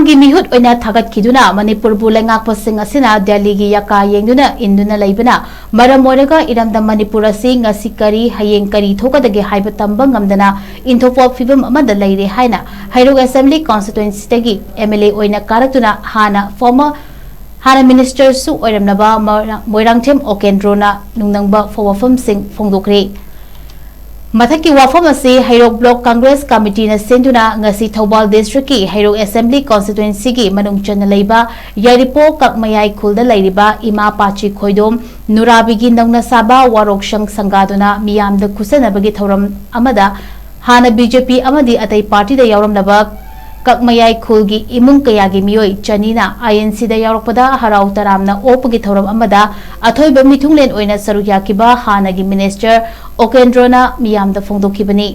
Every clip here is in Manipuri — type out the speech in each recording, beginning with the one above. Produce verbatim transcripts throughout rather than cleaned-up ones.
ꯒꯤ ꯃꯤꯍꯨꯠ ꯑꯣꯏꯅ ꯊꯥꯒꯠꯈꯤꯗꯨꯅ ꯃꯅꯤꯄꯨꯔꯕꯨ ꯂꯩꯉꯥꯛꯄꯁꯤꯡ ꯑꯁꯤꯅ ꯗꯦꯜꯂꯤꯒꯤ ꯌꯥꯀꯥ ꯌꯦꯡꯗꯨꯅ ꯏꯟꯗꯨꯅ ꯂꯩꯕꯅ ꯃꯔꯝ ꯑꯣꯏꯔꯒ ꯏꯔꯝꯗꯝ ꯃꯅꯤꯄꯨꯔ ꯑꯁꯤ ꯉꯁꯤ ꯀꯔꯤ, ꯍꯌꯦꯡ ꯀꯔꯤ ꯊꯣꯛꯀꯗꯒꯦ ꯍꯥꯏꯕ ꯇꯝꯕ ꯉꯝꯗꯅ ꯏꯟꯊꯣꯛꯄ ꯐꯤꯕꯝ ꯑꯃꯗ ꯂꯩꯔꯦ ꯍꯥꯏꯅ ꯍꯩꯔꯣꯛ Assembly Constituencyꯗꯒꯤ MLA ꯑꯣꯏꯅ ꯀꯥꯔꯛꯇꯨꯅ ꯍꯥꯟꯅ former, ꯍꯥꯟꯅ ministerꯁꯨ ꯑꯣꯏꯔꯝꯂꯕ ꯃꯣꯏꯔꯥꯡ-, ꯃꯣꯏꯔꯥꯡꯊꯦꯝ ꯑꯣꯀꯦꯟꯗ꯭ꯔꯣꯅ ꯅꯨꯡꯅꯪꯕ ꯋꯥꯐꯝꯁꯤꯡ ꯐꯣꯡꯗꯣꯛꯈ꯭ꯔꯦ꯫ ꯃꯊꯛꯀꯤ ꯋꯥꯐꯝ ꯑꯁꯤ ꯍꯩꯔꯣꯛ Block Congress Committeeꯅ ꯁꯤꯟꯗꯨꯅ ꯉꯁꯤ ꯊꯧꯕꯥꯜ Districtꯀꯤ ꯍꯩꯔꯣꯛ Assembly Constituencyꯒꯤ ꯃꯅꯨꯡ ꯆꯟꯅ ꯂꯩꯕ ꯌꯥꯏꯔꯤꯄꯣꯛ ꯀꯛꯃꯌꯥꯏ ꯈꯨꯜꯗ ꯂꯩꯔꯤꯕ ꯏꯃꯥ ꯄꯥꯆꯤ ꯈꯣꯏꯗꯣꯝ ꯅꯨꯔꯥꯕꯤꯒꯤ ꯅꯧꯅ ꯁꯥꯕ ꯋꯥꯔꯣꯛꯁꯪ ꯁꯪꯒꯥꯗꯨꯅ ꯃꯤꯌꯥꯝꯗ ꯈꯨꯠꯁꯟꯅꯕꯒꯤ ꯊꯧꯔꯝ ꯑꯃꯗ ꯍꯥꯟꯅ BJP ꯑꯃꯗꯤ ꯑꯇꯩ partyꯗ ꯌꯥꯎꯔꯝꯂꯕ ꯀꯛꯃꯌꯥꯏ ꯈꯨꯜꯒꯤ ꯏꯃꯨꯡ ꯀꯌꯥꯒꯤ ꯃꯤꯑꯣꯏ ꯆꯅꯤꯅ INCꯗ ꯌꯥꯎꯔꯛꯄꯗ ꯍꯔꯥꯎ ꯇꯔꯥꯝꯅ ꯑꯣꯛꯄꯒꯤ ꯊꯧꯔꯝ ꯑꯃꯗ ꯑꯊꯣꯏꯕ ꯃꯤꯊꯨꯡꯂꯦꯟ ꯑꯣꯏꯅ ꯁꯔꯨꯛ ꯌꯥꯈꯤꯕ ꯍꯥꯟꯅꯒꯤ minister ꯑꯣꯀꯦꯟꯗ꯭ꯔꯣꯅ ꯃꯤꯌꯥꯝꯗ ꯐꯣꯡꯗꯣꯛꯈꯤꯕꯅꯤ꯫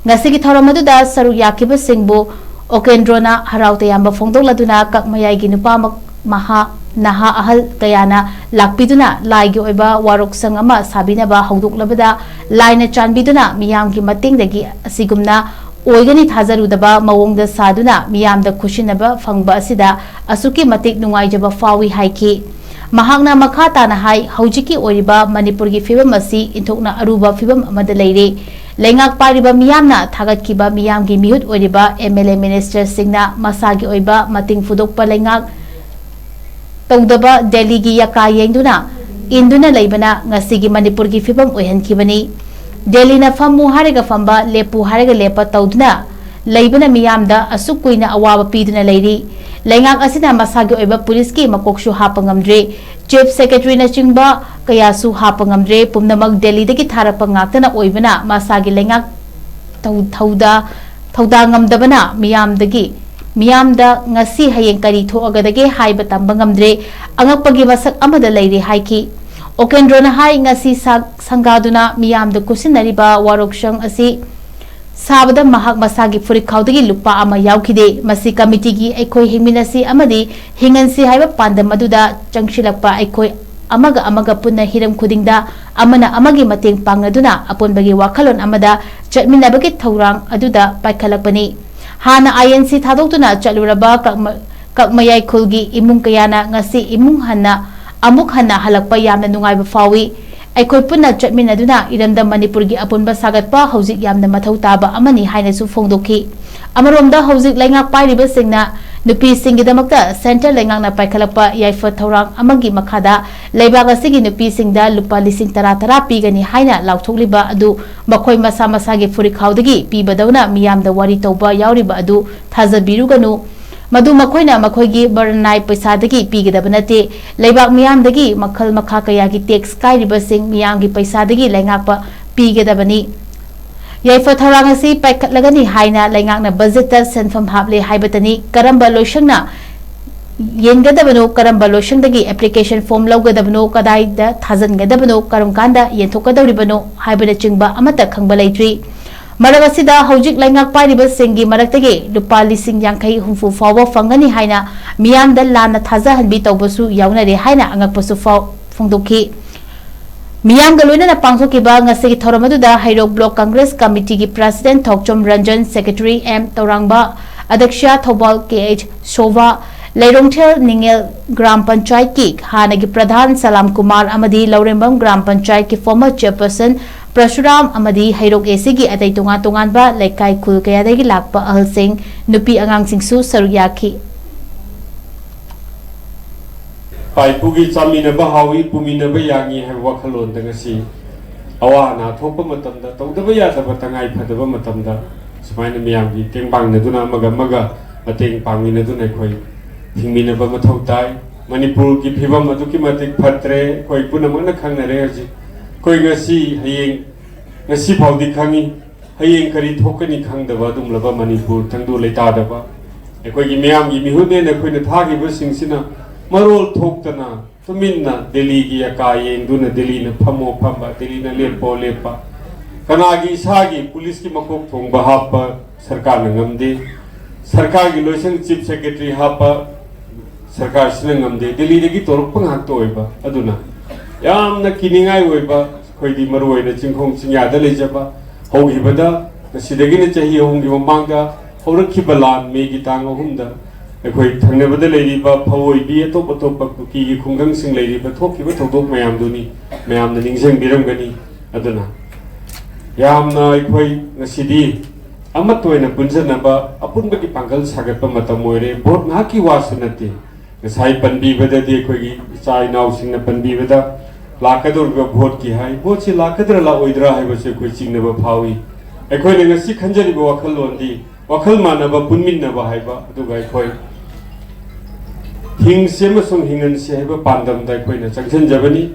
ꯉꯁꯤꯒꯤ ꯊꯧꯔꯝ ꯑꯗꯨꯗ ꯁꯔꯨꯛ ꯌꯥꯈꯤꯕꯁꯤꯡꯕꯨ ꯑꯣꯀꯦꯟꯗ꯭ꯔꯣꯅ ꯍꯔꯥꯎ ꯇꯌꯥꯝꯕ ꯐꯣꯡꯗꯣꯛꯂꯗꯨꯅ ꯀꯛꯃꯌꯥꯏꯒꯤ ꯅꯨꯄꯥ ꯃ-, ꯃꯍꯥ, ꯅꯍꯥ ꯑꯍꯜ ꯀꯌꯥꯅ ꯂꯥꯛꯄꯤꯗꯨꯅ ꯂꯥꯏꯒꯤ ꯑꯣꯏꯕ ꯋꯥꯔꯣꯛꯁꯪ ꯑꯃ ꯁꯥꯕꯤꯅꯕ ꯍꯧꯗꯣꯛꯂꯕꯗ ꯂꯥꯏꯅ ꯆꯥꯟꯕꯤꯗꯨꯅ ꯃꯤꯌꯥꯝꯒꯤ ꯃꯇꯦꯡꯗꯒꯤ ꯑꯁꯤꯒꯨꯝꯅ ꯑꯣꯏꯒꯅꯤ ꯊꯥꯖꯔꯨꯗꯕ ꯃꯑꯣꯡꯗ ꯁꯥꯗꯨꯅ ꯃꯤꯌꯥꯝꯗ ꯈꯨꯠꯁꯤꯟꯅꯕ ꯐꯪꯕ ꯑꯁꯤꯗ ꯑꯁꯨꯛꯀꯤ ꯃꯇꯤꯛ ꯅꯨꯡꯉꯥꯏꯖꯕ ꯐꯥꯎꯏ ꯍꯥꯏꯈꯤ꯫ ꯃꯍꯥꯛꯅ ꯃꯈꯥ ꯇꯥꯅ ꯍꯥꯏ, ꯍꯧꯖꯤꯛꯀꯤ ꯑꯣꯏꯔꯤꯕ ꯃꯅꯤꯄꯨꯔꯒꯤ ꯐꯤꯕꯝ ꯑꯁꯤ ꯏꯟꯊꯣꯛꯅ ꯑꯔꯨꯕ ꯐꯤꯕꯝ ꯑꯃꯗ ꯂꯩꯔꯦ꯫ ꯂꯩꯉꯥꯛ ꯄꯥꯏꯔꯤꯕ ꯃꯤꯌꯥꯝꯅ ꯊꯥꯒꯠꯈꯤꯕ ꯃꯤꯌꯥꯝꯒꯤ ꯃꯤꯍꯨꯠ ꯑꯣꯏꯔꯤꯕ MLA ministerꯁꯤꯡꯅ ꯃꯁꯥꯒꯤ ꯑꯣꯏꯕ ꯃꯇꯤꯡ ꯐꯨꯗꯣꯛꯄ ꯂꯩꯉꯥꯛ ꯇꯧꯗꯕ ꯗꯦꯜꯂꯤꯒꯤ ꯌꯥꯀꯥ ꯌꯦꯡꯗꯨꯅ ꯏꯟꯗꯨꯅ ꯂꯩꯕꯅ ꯉꯁꯤꯒꯤ ꯃꯅꯤꯄꯨꯔꯒꯤ ꯐꯤꯕꯝ ꯑꯣꯏꯍꯟꯈꯤꯕꯅꯤ꯫ ꯗꯦꯜꯂꯤꯅ ꯐꯝꯃꯨ ꯍꯥꯏꯔꯒ ꯐꯝꯕ, ꯂꯦꯞꯄꯨ ꯍꯥꯏꯔꯒ ꯂꯦꯞꯄ ꯇꯧꯗꯨꯅ ꯂꯩꯕꯅ ꯃꯤꯌꯥꯝꯗ ꯑꯁꯨꯛ ꯀꯨꯏꯅ ꯑꯋꯥꯕ ꯄꯤꯗꯨꯅ ꯂꯩꯔꯤ꯫ ꯂꯩꯉꯥꯛ ꯑꯁꯤꯅ ꯃꯁꯥꯒꯤ ꯑꯣꯏꯕ ꯄꯨꯂꯤꯁꯀꯤ ꯃꯀꯣꯛꯁꯨ ꯍꯥꯞꯄ ꯉꯝꯗ꯭ꯔꯦ꯫ Chief Secretaryꯅꯆꯤꯡꯕ ꯀꯌꯥꯁꯨ ꯍꯥꯞꯄ ꯉꯝꯗ꯭ꯔꯦ꯫ ꯄꯨꯝꯅꯃꯛ ꯗꯦꯜꯂꯤꯗꯒꯤ ꯊꯥꯔꯛꯄ ꯉꯥꯛꯇꯅ ꯑꯣꯏꯕꯅ ꯃꯁꯥꯒꯤ ꯂꯩꯉꯥꯛ ꯊꯧ-, ꯊꯧꯗꯥ-, ꯊꯧꯗꯥ ꯉꯝꯗꯕꯅ ꯃꯤꯌꯥꯝꯗꯒꯤ, ꯃꯤꯌꯥꯝꯗ ꯉꯁꯤ ꯍꯌꯦꯡ ꯀꯔꯤ ꯊꯣꯛꯑꯒꯗꯒꯦ ꯍꯥꯏꯕ ꯇꯝꯕ ꯉꯝꯗ꯭ꯔꯦ꯫ ꯑꯉꯛꯄꯒꯤ ꯃꯁꯛ ꯑꯃꯗ ꯂꯩꯔꯦ ꯍꯥꯏꯈꯤ꯫ ꯑꯣꯀꯦꯟꯗ꯭ꯔꯣꯅ ꯍꯥꯏ, ꯉꯁꯤ ꯁꯥ-, ꯁꯪꯒꯥꯗꯨꯅ ꯃꯤꯌꯥꯝꯗ ꯈꯨꯠꯁꯤꯟꯅꯔꯤꯕ ꯋꯥꯔꯣꯛꯁꯪ ꯑꯁꯤ ꯁꯥꯕꯗ ꯃꯍꯥꯛ ꯃꯁꯥꯒꯤ ꯐꯨꯔꯤꯠꯈꯥꯎꯗꯒꯤ ꯂꯨꯄꯥ ꯑꯃ ꯌꯥꯎꯈꯤꯗꯦ꯫ ꯃꯁꯤ committeeꯒꯤ ꯑꯩꯈꯣꯏ ꯍꯤꯡꯃꯤꯟꯅꯁꯤ ꯑꯃꯗꯤ ꯍꯤꯡꯍꯟꯁꯤ ꯍꯥꯏꯕ ꯄꯥꯟꯗꯝ ꯑꯗꯨꯗ ꯆꯪꯁꯤꯜꯂꯛꯄ ꯑꯩꯈꯣꯏ ꯑꯃꯒ ꯑꯃꯒ ꯄꯨꯟꯅ ꯍꯤꯔꯝ ꯈꯨꯗꯤꯡꯗ ꯑꯃꯅ ꯑꯃꯒꯤ ꯃꯇꯦꯡ ꯄꯥꯡꯅꯗꯨꯅ ꯑꯄꯨꯟꯕꯒꯤ ꯋꯥꯈꯜꯂꯣꯟ ꯑꯃꯗ ꯆꯠꯃꯤꯟꯅꯕꯒꯤ ꯊꯧꯔꯥꯡ ꯑꯗꯨꯗ ꯄꯥꯏꯈꯠꯂꯛꯄꯅꯤ꯫ ꯍꯥꯟꯅ ꯑꯥꯏ ꯑꯦꯟ ꯁꯤ ꯊꯥꯗꯣꯛꯇꯨꯅ ꯆꯠꯂꯨꯔꯕ ꯀꯛꯃ-, ꯀꯛꯃꯌꯥꯏ ꯈꯨꯜꯒꯤ ꯏꯃꯨꯡ ꯀꯌꯥꯅ ꯉꯁꯤ ꯏꯃꯨꯡ ꯍꯟꯅ, ꯑꯃꯨꯛ ꯍꯟꯅ ꯍꯜꯂꯛꯄ ꯌꯥꯝꯅ ꯅꯨꯡꯉꯥꯏꯕ ꯐꯥꯎꯏ꯫ ꯑꯩꯈꯣꯏ ꯄꯨꯟꯅ ꯆꯠꯃꯤꯟꯅꯗꯨꯅ ꯏꯔꯝꯗꯝ ꯃꯅꯤꯄꯨꯔꯒꯤ ꯑꯄꯨꯟꯕ ꯁꯥꯒꯠꯄ ꯍꯧꯖꯤꯛ ꯌꯥꯝꯅ ꯃꯊꯧ ꯇꯥꯕ ꯑꯃꯅꯤ ꯍꯥꯏꯅꯁꯨ ꯐꯣꯡꯗꯣꯛꯈꯤ꯫ ꯑꯃꯔꯣꯝꯗ ꯍꯧꯖꯤꯛ ꯂꯩꯉꯥꯛ ꯄꯥꯏꯔꯤꯕꯁꯤꯡꯅ ꯅꯨꯄꯤꯁꯤꯡꯒꯤꯗꯃꯛꯇ ꯁꯦꯟꯇꯔ ꯂꯩꯉꯥꯛꯅ ꯄꯥꯏꯈꯠꯂꯛꯄ ꯌꯥꯏꯐ ꯊꯧꯔꯥꯡ ꯑꯃꯒꯤ ꯃꯈꯥꯗ ꯂꯩꯕꯥꯛ ꯑꯁꯤꯒꯤ ꯅꯨꯄꯤꯁꯤꯡꯗ ꯂꯨꯄꯥ ꯂꯤꯁꯤꯡ ꯇꯔꯥ ꯇꯔꯥ ꯄꯤꯒꯅꯤ ꯍꯥꯏꯅ ꯂꯥꯎꯊꯣꯛꯂꯤꯕ ꯑꯗꯨ ꯃꯈꯣꯏ ꯃꯁꯥ ꯃꯁꯥꯒꯤ ꯐꯨꯔꯤꯠꯈꯥꯎꯗꯒꯤ ꯄꯤꯕꯗꯧꯅ ꯃꯤꯌꯥꯝꯗ ꯋꯥꯔꯤ ꯇꯧꯕ ꯌꯥꯎꯔꯤꯕ ꯑꯗꯨ ꯊꯥꯖꯕꯤꯔꯨꯒꯅꯨ꯫ ꯃꯗꯨ ꯃꯈꯣꯏꯅ ꯃꯈꯣꯏꯒꯤ ꯃꯔꯅꯥꯏ ꯄꯩꯁꯥꯗꯒꯤ ꯄꯤꯒꯗꯕ ꯅꯠꯇꯦ꯫ ꯂꯩꯕꯥꯛ ꯃꯤꯌꯥꯝꯗꯒꯤ ꯃꯈꯜ ꯃꯈꯥ ꯀꯌꯥꯒꯤ ꯇꯦꯛꯁ ꯀꯥꯏꯔꯤꯕꯁꯤꯡ ꯃꯤꯌꯥꯝꯒꯤ ꯄꯩꯁꯥꯗꯒꯤ ꯂꯩꯉꯥꯛꯄ ꯄꯤꯒꯗꯕꯅꯤ꯫ ꯌꯥꯏꯐ ꯊꯧꯔꯥꯡ ꯑꯁꯤ ꯄꯥꯏꯈꯠꯂꯒꯅꯤ ꯍꯥꯏꯅ ꯂꯩꯉꯥꯛꯅ ꯕꯖꯦꯠꯇ ꯁꯦꯟꯐꯝ ꯍꯥꯞꯂꯦ ꯍꯥꯏꯕꯇꯅꯤ꯫ ꯀꯔꯝꯕ ꯂꯣꯏꯁꯪꯅ ꯌꯦꯟꯒꯗꯕꯅꯣ, ꯀꯔꯝꯕ ꯂꯣꯏꯁꯪꯗꯒꯤ ꯑꯦꯄ꯭ꯂꯤꯀꯦꯁꯟ ꯐꯣꯔꯝ ꯂꯧꯒꯗꯕꯅꯣ, ꯀꯗꯥꯏꯗ ꯊꯥꯖꯤꯟꯒꯗꯕꯅꯣ, ꯀꯔꯝ ꯀꯥꯟꯗ ꯌꯦꯟꯊꯣꯛꯀꯗꯧꯔꯤꯕꯅꯣ ꯍꯥꯏꯕꯅꯆꯤꯡꯕ ꯑꯃꯠꯇ ꯈꯪꯕ ꯂꯩꯇ꯭ꯔꯤ꯫ ꯃꯔꯛ ꯑꯁꯤꯗ ꯍꯧꯖꯤꯛ ꯂꯩꯉꯥꯛ ꯄꯥꯏꯔꯤꯕꯁꯤꯡꯒꯤ ꯃꯔꯛꯇꯒꯤ ꯂꯨꯄꯥ ꯂꯤꯁꯤꯡ ꯌꯥꯡꯈꯩ ꯍꯨꯝꯐꯨ ꯐꯥꯎꯕ ꯐꯪꯒꯅꯤ ꯍꯥꯏꯅ ꯃꯤꯌꯥꯝꯗ ꯂꯥꯟꯅ ꯊꯥꯖꯍꯟꯕꯤ ꯇꯧꯕꯁꯨ ꯌꯥꯎꯅꯔꯦ ꯍꯥꯏꯅ ꯑꯉꯛꯄꯁꯨ ꯐꯥꯎ-, ꯐꯣꯡꯗꯣꯛꯈꯤ꯫ ꯃꯤꯌꯥꯝꯒ ꯂꯣꯏꯅꯅ ꯄꯥꯡꯊꯣꯛꯈꯤꯕ ꯉꯁꯤꯒꯤ ꯊꯧꯔꯝ ꯑꯗꯨꯗ ꯍꯩꯔꯣꯛ ꯕ꯭ꯂꯣꯛ ꯀꯪꯒ꯭ꯔꯦꯁ ꯀꯃꯤꯇꯤꯒꯤ ꯄ꯭ꯔꯁꯤꯗꯦꯟꯠ ꯊꯣꯛꯆꯣꯝ ꯔꯟꯖꯟ, ꯁꯦꯀ꯭ꯔꯦꯇꯔꯤ ꯑꯦꯝ ꯇꯧꯔꯥꯡꯕ, ꯑꯗ꯭ꯌꯛꯁ ꯊꯧꯕꯥꯜ ꯀꯦ ꯑꯩꯆ ꯁꯣꯚꯥ, ꯂꯩꯔꯣꯡꯊꯦꯜ ꯅꯤꯡꯉꯦꯜ ꯒ꯭ꯔꯥꯝ ꯄꯟꯆꯥꯌꯠꯀꯤ ꯍꯥꯟꯅꯒꯤ ꯄ꯭ꯔꯙꯥꯟ ꯁꯂꯥꯝ ꯀꯨꯃꯥꯔ ꯑꯃꯗꯤ ꯂꯧꯔꯦꯝꯕꯝ ꯒ꯭ꯔꯥꯝ ꯄꯟꯆꯥꯌꯠꯀꯤ former chairperson ꯄ꯭ꯔꯁꯨꯔꯥꯝ ꯑꯃꯗꯤ ꯍꯩꯔꯣꯛ ꯑꯦ ꯁꯤꯒꯤ ꯑꯇꯩ ꯇꯣꯉꯥꯟ ꯇꯣꯉꯥꯟꯕ ꯂꯩꯀꯥꯏ ꯈꯨꯜ ꯀꯌꯥꯗꯒꯤ ꯂꯥꯛꯄ ꯑꯍꯜꯁꯤꯡ, ꯅꯨꯄꯤ ꯑꯉꯥꯡꯁꯤꯡꯁꯨ ꯁꯔꯨꯛ ꯌꯥꯈꯤ꯫ ꯏꯄꯥ ꯏꯄꯨꯒꯤ "ꯆꯥꯃꯤꯟꯅꯕ ꯍꯥꯎꯏ, ꯄꯨꯃꯤꯟꯅꯕ ꯌꯥꯡꯏ" ꯍꯥꯏꯕ ꯋꯥꯈꯜꯂꯣꯟꯗ ꯉꯁꯤ ꯑꯋꯥ ꯑꯅꯥ ꯊꯣꯛꯄ ꯃꯇꯝꯗ, ꯇꯧꯗꯕ ꯌꯥꯗꯕ, ꯇꯉꯥꯏ ꯐꯗꯕ ꯃꯇꯝꯗ ꯁꯨꯃꯥꯏꯅ ꯃꯤꯌꯥꯝꯒꯤ ꯇꯦꯡ ꯄꯥꯡꯅꯗꯨꯅ, ꯑꯃꯒ ꯑꯃꯒ ꯃꯇꯦꯡ ꯄꯥꯡꯃꯤꯟꯅꯗꯨꯅ ꯑꯩꯈꯣꯏ ꯍꯤꯡꯃꯤꯟꯅꯕ ꯃꯊꯧ ꯇꯥꯏ꯫ ꯃꯅꯤꯄꯨꯔꯒꯤ ꯐꯤꯕꯝ ꯑꯗꯨꯛꯀꯤ ꯃꯇꯤꯛ ꯐꯠꯇ꯭ꯔꯦ, ꯑꯩꯈꯣꯏ ꯄꯨꯝꯅꯃꯛꯅ ꯈꯪꯅꯔꯦ꯫ ꯍꯧꯖꯤꯛ ꯑꯩꯈꯣꯏ ꯉꯁꯤ, ꯍꯌꯦꯡ, ꯉꯁꯤ ꯐꯥꯎꯗꯤ ꯈꯪꯉꯤ, ꯍꯌꯦꯡ ꯀꯔꯤ ꯊꯣꯛꯀꯅꯤ ꯈꯪꯗꯕ ꯑꯗꯨꯒꯨꯝꯂꯕ ꯃꯅꯤꯄꯨꯔ ꯇꯪꯗꯨ ꯂꯩꯇꯥꯗꯕ ꯑꯩꯈꯣꯏꯒꯤ ꯃꯤꯌꯥꯝꯒꯤ ꯃꯤꯍꯨꯠꯅꯦꯅ ꯑꯩꯈꯣꯏꯅ ꯊꯥꯈꯤꯕꯁꯤꯡꯁꯤꯅ ꯃꯔꯣꯜ ꯊꯣꯛꯇꯅ ꯇꯨꯃꯤꯟꯅ ꯗꯦꯜꯂꯤꯒꯤ ꯑꯀꯥ ꯌꯦꯡꯗꯨꯅ, ꯗꯦꯜꯂꯤꯅ ꯐꯝꯃꯣ ꯐꯝꯕ, ꯗꯦꯜꯂꯤꯅ ꯂꯦꯞꯄꯣ ꯂꯦꯞꯄ, ꯀꯅꯥꯒꯤ ꯏꯁꯥꯒꯤ ꯄꯨꯂꯤꯁꯀꯤ ꯃꯀꯣꯛ ꯊꯣꯡꯕ ꯍꯥꯞꯄ ꯁꯔꯀꯥꯔꯅ ꯉꯝꯗꯦ, ꯁꯔꯀꯥꯔꯒꯤ ꯂꯣꯏꯁꯪ chief secretary ꯍꯥꯞꯄ ꯁꯔꯀꯥꯔꯁꯤꯅ ꯉꯝꯗꯦ꯫ ꯗꯦꯜꯂꯤꯗꯒꯤ ꯇꯧꯔꯛꯄ ꯉꯥꯛꯇ ꯑꯣꯏꯕ꯫ ꯑꯗꯨꯅ ꯌꯥꯝꯅ ꯀꯤꯅꯤꯡꯉꯥꯏ ꯑꯣꯏꯕ, ꯑꯩꯈꯣꯏꯗꯤ ꯃꯔꯨꯑꯣꯏꯅ ꯆꯤꯡꯈꯣꯡ ꯆꯤꯡꯌꯥꯗ ꯂꯩꯖꯕ, ꯍꯧꯈꯤꯕꯗ, ꯉꯁꯤꯗꯒꯤꯅ ꯆꯍꯤ ꯑꯍꯨꯝꯒꯤ ꯃꯃꯥꯡꯗ ꯍꯧꯔꯛꯈꯤꯕ ꯂꯥꯟ ꯃꯦꯒꯤ ꯇꯥꯡ ꯑꯍꯨꯝꯗ ꯑꯩꯈꯣꯏ ꯊꯪꯅꯕꯗ ꯂꯩꯔꯤꯕ ꯐꯧ ꯑꯣꯏꯕꯤ, ꯑꯇꯣꯞ ꯑꯇꯣꯞꯄ ꯀꯨꯀꯤꯒꯤ ꯈꯨꯡꯒꯪꯁꯤꯡ ꯂꯩꯔꯤꯕ ꯊꯣꯛꯈꯤꯕ ꯊꯧꯗꯣꯛ ꯃꯌꯥꯝꯗꯨꯅꯤ ꯃꯌꯥꯝꯅ ꯅꯤꯡꯁꯤꯡꯕꯤꯔꯝꯒꯅꯤ꯫ ꯑꯗꯨꯅ ꯌꯥꯝꯅ ꯑꯩꯈꯣꯏ ꯉꯁꯤꯗꯤ ꯑꯃꯠꯇ ꯑꯣꯏꯅ ꯄꯨꯟꯖꯟꯅꯕ ꯑꯄꯨꯟꯕꯒꯤ ꯄꯥꯡꯒꯜ ꯁꯥꯒꯠꯄ ꯃꯇꯝ ꯑꯣꯏꯔꯦ꯫ ꯚꯣꯠ ꯉꯥꯏꯍꯥꯛꯀꯤ ꯋꯥꯁꯨ ꯅꯠꯇꯦ꯫ ꯉꯁꯥꯏ ꯄꯟꯕꯤꯕꯗꯗꯤ ꯑꯩꯈꯣꯏꯒꯤ ꯏꯆꯥ ꯏꯅꯥꯎꯁꯤꯡꯅ ꯄꯟꯕꯤꯕꯗ ꯂꯥꯛꯀꯗꯧꯔꯤꯕ ꯚꯣꯠꯀꯤ ꯍꯥꯏ, ꯚꯣꯠꯁꯤ ꯂꯥꯛꯀꯗ꯭ꯔꯥ ꯂꯥꯛꯑꯣꯏꯗ꯭ꯔꯥ ꯍꯥꯏꯕꯁꯤ ꯑꯩꯈꯣꯏ ꯆꯤꯡꯅꯕ ꯐꯥꯎꯏ꯫ ꯑꯩꯈꯣꯏꯅ ꯉꯁꯤ ꯈꯟꯖꯔꯤꯕ ꯋꯥꯈꯜꯂꯣꯟꯗꯤ ꯋꯥꯈꯜ ꯃꯥꯟꯅꯕ, ꯄꯨꯟꯃꯤꯟꯅꯕ ꯍꯥꯏꯕ, ꯑꯗꯨꯒ ꯑꯩꯈꯣꯏ ꯍꯤꯡꯁꯤ ꯑꯃꯁꯨꯡ ꯍꯤꯡꯍꯟꯁꯤ ꯍꯥꯏꯕ ꯄꯥꯟꯗꯝꯗ ꯑꯩꯈꯣꯏꯅ ꯆꯪꯁꯤꯟꯖꯕꯅꯤ꯫